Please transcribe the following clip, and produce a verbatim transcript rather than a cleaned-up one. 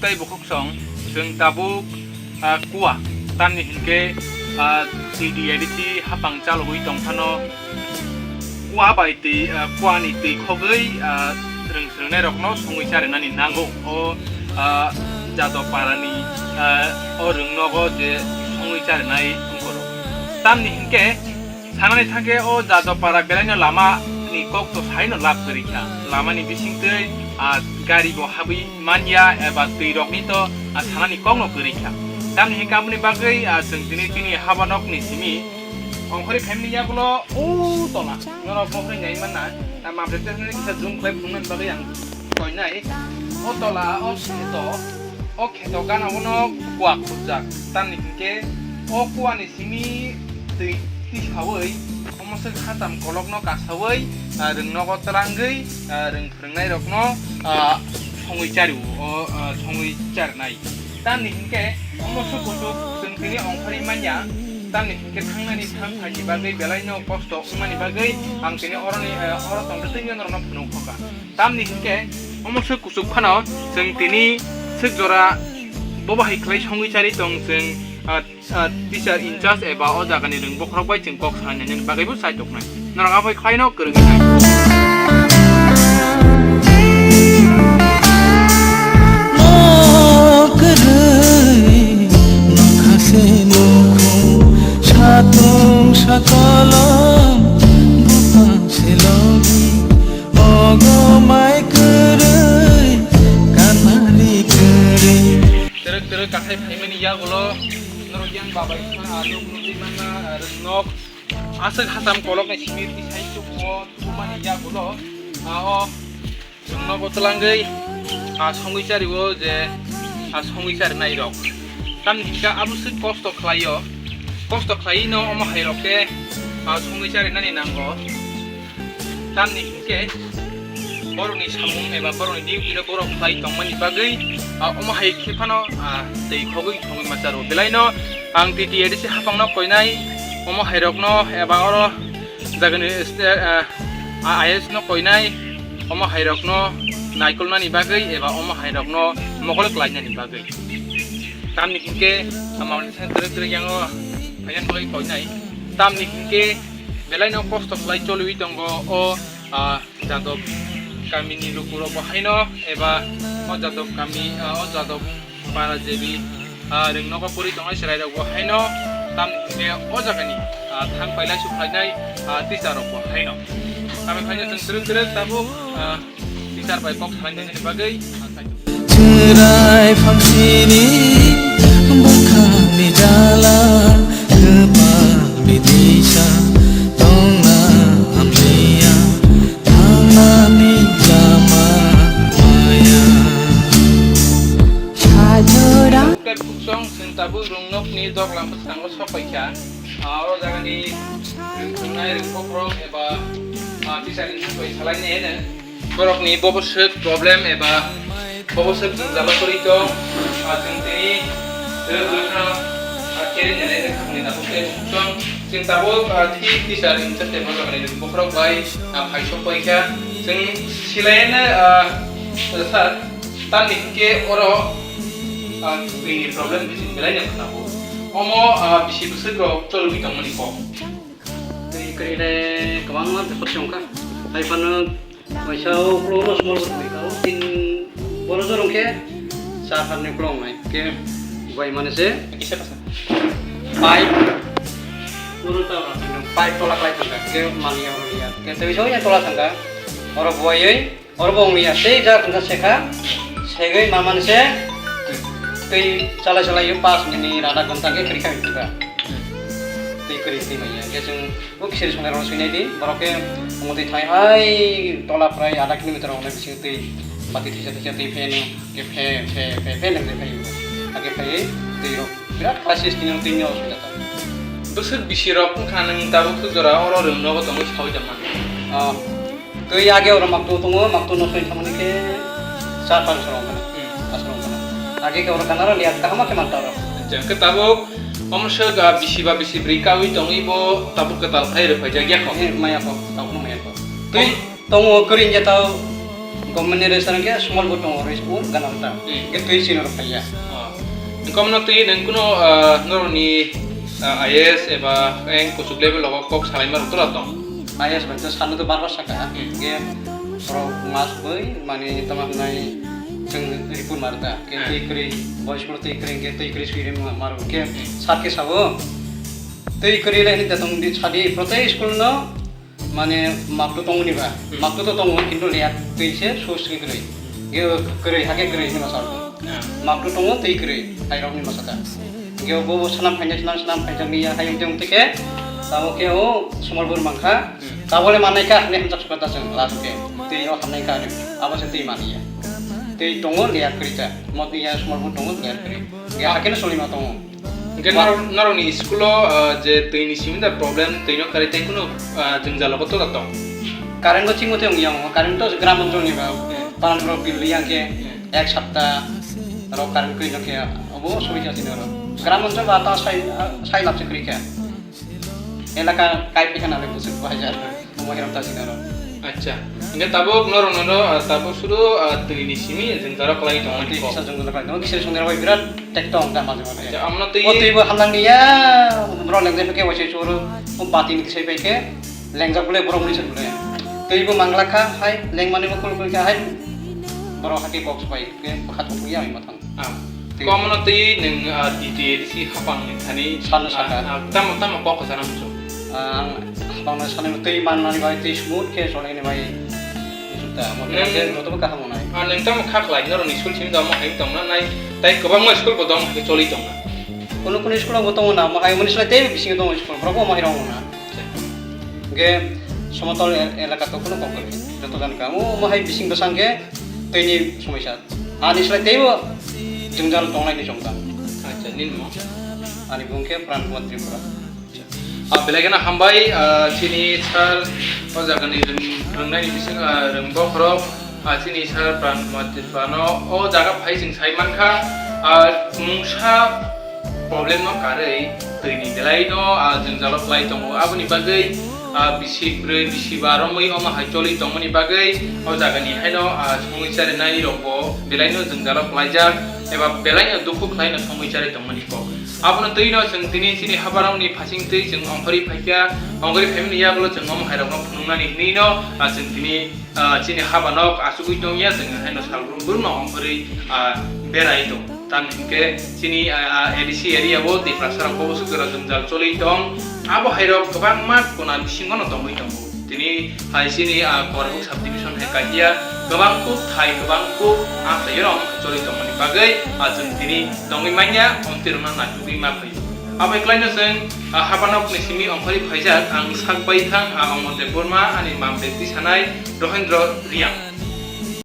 Tei bukhuk song, chwng tabuk, ah, kua, tamni hinkhe, ah, T D A D C hapang chalogwi tong phano, kua bai twi, ah, kuani twi khogwi, ah, rwng swrwngnairokno songwi charinani nango. O, ah, Jadok parani, ah, o rwngnogo je songwi charinai wngkoro. Tamni hinkhe, Sanani thangkhe o Jadok para belaino lama ni kok to saino lab kwrwi kha. Lama ni bisingtwi, ah, gari bo habwi manya eba twi rokni to, ah, sanani kok no kwrwi kha. Tamni hinkhe aboni bagwi, ah, chwng tini chini haba nok ni simi ongkhorwi phaimani yagulo o tola. Norok bo khorwi nai manna. Ah, mapre te kisa zoom khlai phunuknani bagwi ang koinai. O tola, o kheto, o kheto gana bono kua khurjak. Tamni hinkhe o kuani simi twi tisaui, omo swk hatam kolokno kasaui, ah, rwng nogo twlangwi, ah, rwng phwrwngnairokno, ah, songwi chario, o, ah, songwi charnai. Tamni hinkhe omo swk kuchuk chwng tini ongkhorwi manya, tamni hinkhe thangnani thang phaini bagwi belaino kosto wngmani bagwi ang tini oroni, ah, oro tongtwtwino norokno phunuk kha. Tamni hinkhe omo swk kuchuk phano chwng tini swk jora bobo hai khlai songwi chari tong chwng, ah, ah, teacher in charge eba o jagani rwng bokhorok bai chwng kok salainani bagwibo chai toknai. Norok aphai khlaino kwrwngwi nai. Kwrwi nokha se nukhung, satung sakolom, bupang se logi, ogo mai kwrwi, kanari kwrwi. Twrwk twrwk kathai phaimani yagulo norok yang babai kha, ah, nuk nukwi manna, ah, rwng nok. Aswk hatam kolokni simi tisai chukmo tubumani yagulo, ah, o rwng nogo twlangwi, ah, songwi chario je, ah, songwi charinai rok. Tamni hinkhe abo swk kosto khlaio, kosto khlaiwi no omo hai rok khe, ah, songwi charinani nango. Tamni hinkhe borokni samung eba borokni duty no borok khlai tongmani bagwi, ah, omo hai khe phano, ah, twi khogwi thongwi macharo. Belaino ang T T A D C hapangno koinai, omo hai rokno eba oro jagani, eh, ah, I A S no koinai, omo hai rokno naikolnani bagwi eba omo hai rokno mokol klainani bagwi. Tamni hinkhe, ah, mamani thang twrwk twrwk yango phainani bagwi koinai. Tamni hinkhe belaino kosto khlai choliwi tongo o, ah, Jadok kamini lukurok bo haino eba o Jadok kami, ah, o Jadok para jebi, ah, rwng nogo pori tongnai chwrairok bo haino tamni hinkhe o jagani, ah, thang pailai su khlainai, ah, teacher rok bo haino. Tamni phaino chwng twrwk twrwk tabuk, ah, teacher bai kok salainani bagwi, ah, kaitor. Chwrai phangsini bwkhani jala, kwpal bidisa tongna hamliya, thangnani lama maya. Sajora. Tei buksong chwng tabuk rwngnokni doglam bwskango sok paikha. Ah, o jagani rwngthomnai rwngkhokrok eba, ah, teacher ni thangwi salainai hwnwi. Borokni bobo swk problem eba bobo swk jwngjalo kwrwi tong, ah, chwng tini rwk rwkno, ah, keri nene rwkni tabuk tei chwng, chwng tabuk, ah, thi teacher in charge tei borokni bokhorok bai, ah, phai sok paikha. Chwng silaiyano, ah, sir, tamni hinkhe oro, ah, twini problem bisi belai no khwnabo. Omo, ah, bisi bwswk rok chologwi tongmani kok. Tei kwrwi le kwbangma biphor se wngkha. Hai phano Waisa o ukulok no small bo tongwi kha, o tin boro jorong khe cha pharni ukulok wngnai. Khe bai mani se kisa kasa pipe, oro ta pipe tola khlai thangkha, khe mani ya mani ya. Khe tei so ya tola thangkha, oro buaiwi, oro bo wngya tei ja thangkha sekha, segwi ma mani se tei chalai chalai o pas minute adha ghonta khe kwrwi kha wngkha. Tei kwrwi twi manya. Khe chwng O kisir songnai rok swinai di, borok khe omo twi thai hai tola prai adha kilometer rok nai bisingo twi bati thisa thisa twi pheno, khe phe, phe, phe, phe nang twi phai o. Hakhe phai twi rok birat crisis tini twi ni osubida ta. Bwswk bisi rok wngkha nwng tabuk swk jora oro rwng nogo tongwi saui tongma. Ah, twi age oro maktu tongo, maktu no soi thamani khe char panch rok wngkha. Hmm. Aswk wngkha. Age khe oro kana rw liya kaham khe man ta rw. Hwnkhe tabuk omo swk, ah, bisi ba bisi bwrwi kaui tongwi bo tabuk kwtal khai rw phaijak ya kho. Eh, maya kho, tabuk no maya kho. Twi tongo kwrwi wngya tao Government ni restaurant khe small bo tongo, restaurant ganang ta. Hmm. Khe twi chini rok phaiya. Ah. Engkau no twi nang kuno, ah, noroni, ah, I A S eba eng kuchuk level logo kok salaima rok tora tong. I A S bai to sanu to bar bar saka. Hmm. Khe borok mas boi mani tama hnai chwng report mar ta. Khe Hmm. twi kwrwi, boys school twi kwrwi, khe twi kwrwi swi rim mar khe Hmm. sar khe sabo. Twi kwrwi le hinta tong di sadi, protect school no Mane, maktu tongmani ba? Hmm. Maktu to tongo, kintu liya twi se sus se kwrwi. Ge kwrwi, hake kwrwi hinwi masa rok. Ah. Maktu tongo, twi kwrwi, hai rok ni masa ta. Ge bo, bo sanam phainai, sanam, sanam phaijak ni ya, hai wngte wngte khe, tamo khe o small bor mankha, Hmm. tabole manai kha, hwnwi hamjak sukha ta chwng, last khe. Twi o hamnai kha, abo se twi mani ya. Twi tongo, liya kwrwi ta. Mot ni ya small bor tongo, liya kwrwi. Ge Ah. hake no solima tongo. Hingke Wa- norok, norokni school-o, ah, je twi ni simi da problem, twi no kwrwi tei kunu, ah, jwngjal bo to da tong? Current bo chingmo tei wngya, current to gram onjol ni ba, Hmm. paran rok bill ya ke Hmm. ek sapta rok current kwrwi no khe, obo somosya sini oro. Gram onjol ba ta sai, ah, sai lap se kwrwi khe. Elaka kai pekha na le busuk bahai jar. Omo hiram ta sini oro. Acha. Hingke tabuk norok no, ah, tabuk sudu, ah, twi ni simi jwngjal rok kwlai tong Twi ani kok. kisa jwngjal rok kwlai tong. Kisa songni rok bai birat tek tong ta maje maje. Acha, amno twi O twi bo hamlang ni ya, bro lengjak khe waisa choro. O bati ni kisai bai khe lengjak bole borok ni sar bole. Twi bo mangla kha hai lengmani bo kul kul kha hai. Borok hati box bai khe bwkha thok ya ma thang. Ah. Twi- Komono twi nwng, ah, D T A D C hapang ni thani, Sano ah, saka. ah, tamo, tamo kok kwcharo muchung? Ah, ang hapang no sanai twi man nani bai twi smooth khe chole ni bai. Juta, mo Nwng- khe joto bo kaham nai. Ah, nwng tamo kha khlai, norok ni school simi tamo hai tong na nai, tai kwbangma school bo dong hai choli tong na. Kunu kunu school bo tongo na, mo hai muni slai tei bisingo tongo school, borok bo mo hai rong na. Hingke somotol el-, elaka to kunu kok kwrwi, joto jani ka. O, omo hai bising bwsang khe twi ni somosya. Ani slai teibo jwngjal tongnai ni chwng tang. Acha, nini mo? Ani bung khe Pran Kumar Tripura. Ah, belai kheno hambai, ah, chini sir o jaga ni rwng-, rwngnai ni bising, ah, rwng bokhorok, ah, chini sir Pran Kumar Tripura no o jaga phai chwng sai mankha, ah, mungsa problem no karwi twi ni belai no, ah, jwngjalo kwlai tongo. Aboni bagwi, ah, bisi bwrwi, bisi ba romwi omo hai choli tongmani bagwi o jaga ni haino, ah, songwi charinai rok bo belai no jwngjalo kwlaijak eba belai no dukhu khlai no songwi chari tongmani kok. Abono twi no chwng tini chini habarok ni phasing twi chwng ongkhorwi phaikha, ongkhorwi phaimani yagulo chwng omo hai rok no phunuknani hinwi no, ah, chwng tini ah, chini haba nok achugwi tongya, chwng haino salbrum brum no ongkhorwi, ah, berai tong. Tamni hwnkhe chini, ah, ah, A D C area o Tiprasa rok bo bwswk jora jwngjal choli tong. Abo hai rok kwbangma kona bisingo no tongwi tongo. Tini hai chini, ah, Korbuk subdivision hai kahiya kwbang kuk thai kwbang kuk amchaio no choli tongmani bagwi, ah, chwng tini tongwi manya, omtwi rokno naitugwi ma phaio. Abo kwlaino chwng, ah, habanokni simi ongkhorwi phaijak, ang sak bai thang, ah, Omor Debbarma, ani mam bekti sanai Rohendro Riang.